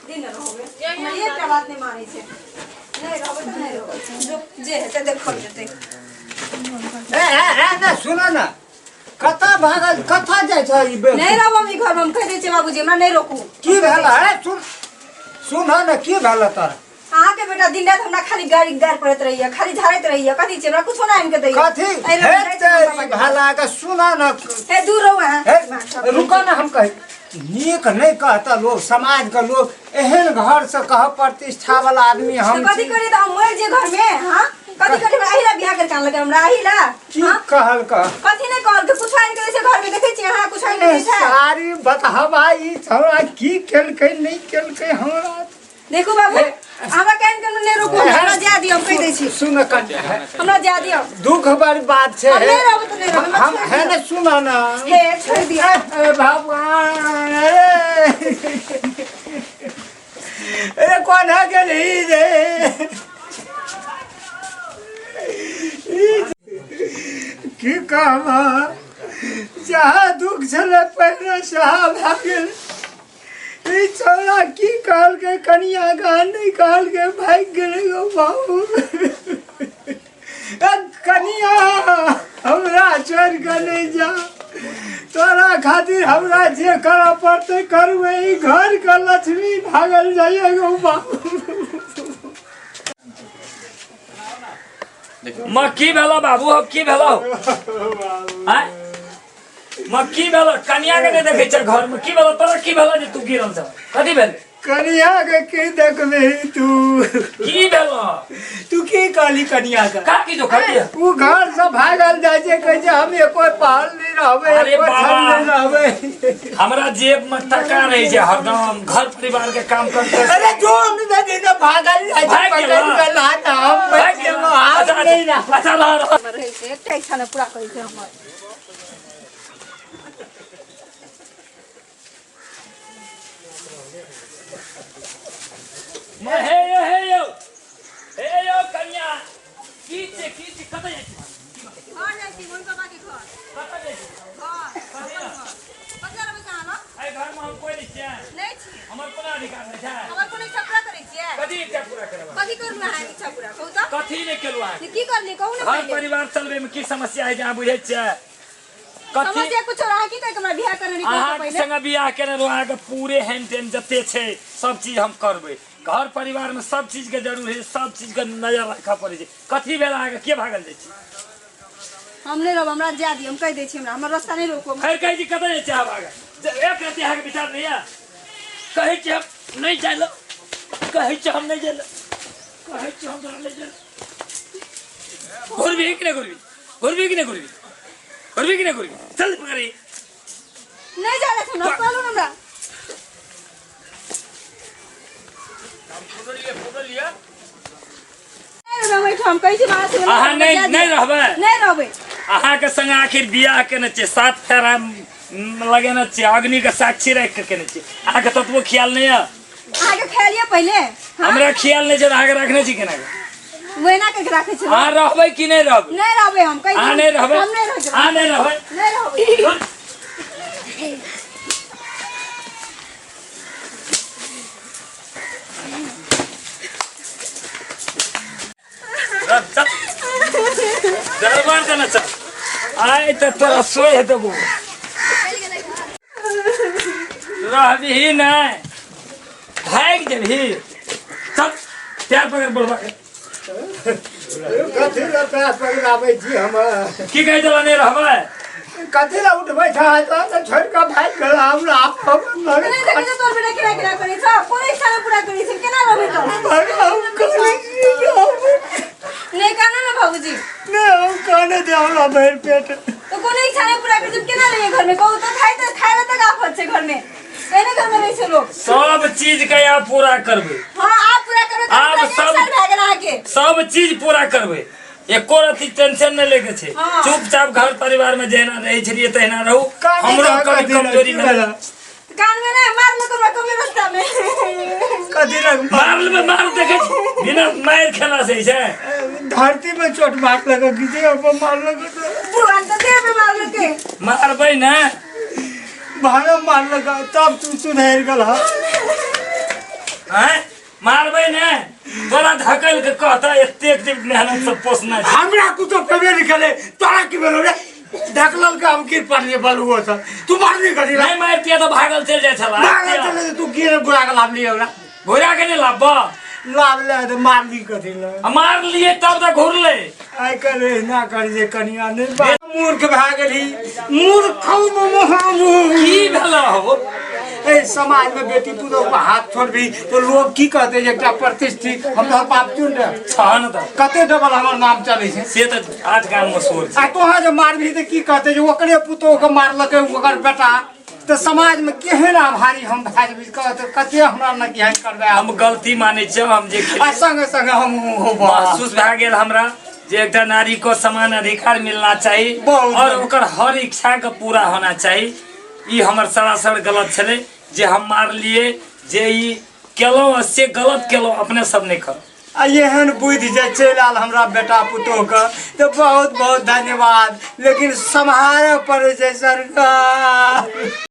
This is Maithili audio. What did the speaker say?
दिन रहबै हमरा एकटा बात नहि मानै छै नहि रहबै तऽ नहि रहबै जो जे हेतै देखल जेतै ए ए ए ने सुन ने कतऽ भागल कतऽ जाइ छ ई बे नहि रहब हम ई घरमे हम कहि दै छियै बाबूजी हमरा नहि रोकू की भेल है सुन सुन ने की भेल तोरा अहाँके बेटा दिन राति हमरा खाली गारि गारि पड़ैत रहैया खाली झाड़ैत रहैया कथी छै हमरा कुछो नहि आनि के दैया कथी एहि लऽ हे कऽ जाइ छी तेरी हम भला के सुन ने हे दूर रहू अहाँ हे रुको ने हम कही नीक नहि कहता लोग समाज के लोग एहन घर से कह प्रतिष्ठा वाला आदमी हम तऽ कथी छी। करी तऽ हम मरि जे घरमे हाँ कथी करी हमरा एहि ला बियाह करके आनलकै हमरा एहि ला की हाँ? कहल कह कथी नहि कहलकै कुछो आनि के दै छै घरमे देखै छियै अहाँ कुछो आनि के दै छै सारी बतावा ई छौड़ा की केलकै नहि केलकै हमरा देखू बाबू हमरा कान के नहि रोकू हमरा जा दियौ हम कहि दै छी सुन कन्या हमरा जा दियौ दुख बड़ बात छै हम नहि रहबै तऽ नहि रहबै, हम छोड़ि है दियौ। ने सुन ना हे छोड़ि दियौ ए भगवान अरे अरे कोना गेलही रे की कहबा जहाँ दुख छलै पहिने सएह भए गेल ई छौड़ा की कहलकै कनिया के नहि कहलकै भागि गेलै गो बाबू ए कनिया हमरा छोड़ि कऽ नहि जा तोरा खातिर हमरा जे करऽ पड़तै करबै ई घरके लक्ष्मी भागल जाइए गो बाबू माँ की भेलो बाबू हो की भेलो आँय माँ की भेलो कनिया के नहि देखै छै घर में की भेलो तोरा की भेलो जे तू गिरल छ कथी भेल कनिया के की देखबही तू की भेलो तू की कहली कनिया के का की जो खड़ी उ घर से भागल जाइ छै कहै छै हम एको पहल नहि रहबै अरे एको क्षण बाबा। नहि रहबै हमरा जेब में टका रहै छै हरदम घर परिवार के काम करते अरे जो हम नहि ने भागल जाइ छै भागि पकड़ि गेलौ। के लात हम बचि गेलहुँ आब अच्छा नहि रहब। अच्छा रह रह रहै छै एकटा इच्छा नहि पूरा करै छै हमर हे यो हे यो हे यो कन्या की छै की छै कतऽ जाइ छी घर जाइ छी मम्मी पापा के घर कतऽ जाइ छी घर अपन घर कतऽ रहबै से अहाँ लग? एहि घरमे हम कोइ नहि छियै नहि छियै हमर कोनो अधिकार नहि छै हमर कोनो इच्छा पूरा करै छियै कथी इच्छा पूरा करबै कथी करलू अहाँ इच्छा पूरा कहू तऽ कथी नहि केलहुँ अहाँ की करली कहू ने घर पहिले परिवार चलबैमे की समस्या है जे अहाँ बुझै छियै कथी समस्या कुछो अहाँ की कहि के हमरा बियाह करने रही अहाँके पहिले संगे बियाह केने रहू अहाँके पूरे हेन टेन जते छै सब चीज हम करबै घर परिवारमे सब चीजके जरूरी है सब चीजके नजर राखऽ पड़ै छै कथी भेल अहाँके के भागल जाइ छी हम नहि रहब हमरा जाय दियौ हम कहि दै छी हमरा हमर रास्ता नहि रोकू खैर कहै छी कतऽ जाइ छी अहाँ भागल एक रति अहाँके विचार नहि यऽ कहै छी हम नहि जाय लए कहै छी हम नहि जाय लए कहै छी हम तोरा नहि जाय लए घुरबी कि नहि घुरबी घुरबी कि नहि घुरबी घुरबी कि नहि घुरबी चल पकड़ी नहीं जा रहा था कहलू हमरा नहीं रहबै हम कहै छी बाहर से अहाँ नहि नहि रहबै नहीं रहबै अहाँके संग आखिर बियाह केने छियै सात फेरा लगेने छियै अग्निके साक्षी राखि कऽ केने छियै अहाँके ततबो ख्याल नहि यऽ अहाँके खेलिए पहिले हाँ? हमरा ख्याल नहि छै तऽ अहाँके रखने छी केना वहिना करके राखै छी अहाँ रहबै कि नहि रहबै नहीं रहबै हम कहि अहाँ नहि रहबै हम नहीं रहबै अहाँ नहि रहबै नहीं रहबै चल दरबार देना चल आइ तऽ तोरा सोहि देबो रहबिही नहि भागि जेबही चल पैर पकड़ बोलबा के कथी लए पैर पकड़ाबै छी हम की कहै छला नहि रहबै कथी लए उठबै छ तऽ छोड़ि कऽ भागि गेल हमरा अपन नहीं देखै छौ तोर बेटा केना केना करै छौ कोनो इच्छा नहि पूरा करै छै केना रहबै तऽ नहीं कहना ना बाबूजी नहि हम कहने दे हमरा भरि पेट तो कोनो इच्छा नहीं पूरा करै छै केना रहिए घर में कहू तो खाइ तऽ खाइ लए तक आफत छै घर में एहने घर में रहै छै लोग सब चीज के आब पूरा करबै हाँ आप पूरा करबै तऽ आब पूरा एक सब- साल भए गेल अहाँके सब चीज पूरा करबै एको रति टेंशन नहि लैके छै हाँ। चुपचाप घर परिवार में जहिना रहै छलियै तहिना रहू हमरो कभी कमजोरी भेल कान में नहीं मारलो तो हमरा कमे रास्ता में कथी लग मारल में मार देखै छी बिना मारि खेला से छै धरती में चोट मार लगा कि जे अपन मार लगा भगवान तो देह पे मारलकै मारबै ने भाड़ा मार लगा तब तू सुधर गेल हँ आँय मारबै ने तोरा धकेल के कहता एतेक जे मेहनत से पोसना छै हमरा कुछो पेबे नहीं करे तोरा की भेलो रे ढकलल के हम गिर पड़लिए बलुओ से तू मारनी करी नहीं मारतिया तो भागल चल जाय छला भागल चले तू गिर घुरा के लाभ लिये ओकरा घुरा के नहीं लाबा लाभ ले तो मारनी कथी ले आ मार लिए तब तऽ घुरले आइ काल्हि एहिना करी जे कनिया नहि मूर्ख भए गेलही मूर्ख की भेल हो एहि समाज में बेटी पुतोह पर हाथ छोड़बी तो लोग की कहते जे एकटा प्रतिष्ठित हम तोहर बाप चुन रहे छहन तऽ कते डबल हमर नाम चलै छै से तऽ आठ गाम मे शोर छै आ तोहा जे मारबही तऽ की कहते जे ओकरे पुतोह के मारलकै ओकर बेटा तऽ समाज में केहन आभारी हम भए जेबै कहते कते हमरा ने केहन करबै आब। हम गलती मानै छियै हम जे आ संगे संगे हम हो महसूस भए गेल हमरा जे एकटा नारी को समान अधिकार मिलना चाही बहुत और ओकर हर इच्छा के पूरा होना चाही ई हमर सरासर गलत छलै जे हम मारलियै जे ई केलहुँ आ से गलत केलहुँ अपने सब नहि करब आ एहन बुद्धि जे चलि आयल हमरा बेटा पुतोहके तऽ बहुत बहुत धन्यवाद लेकिन सम्हारऽ पड़ै छै सरकार।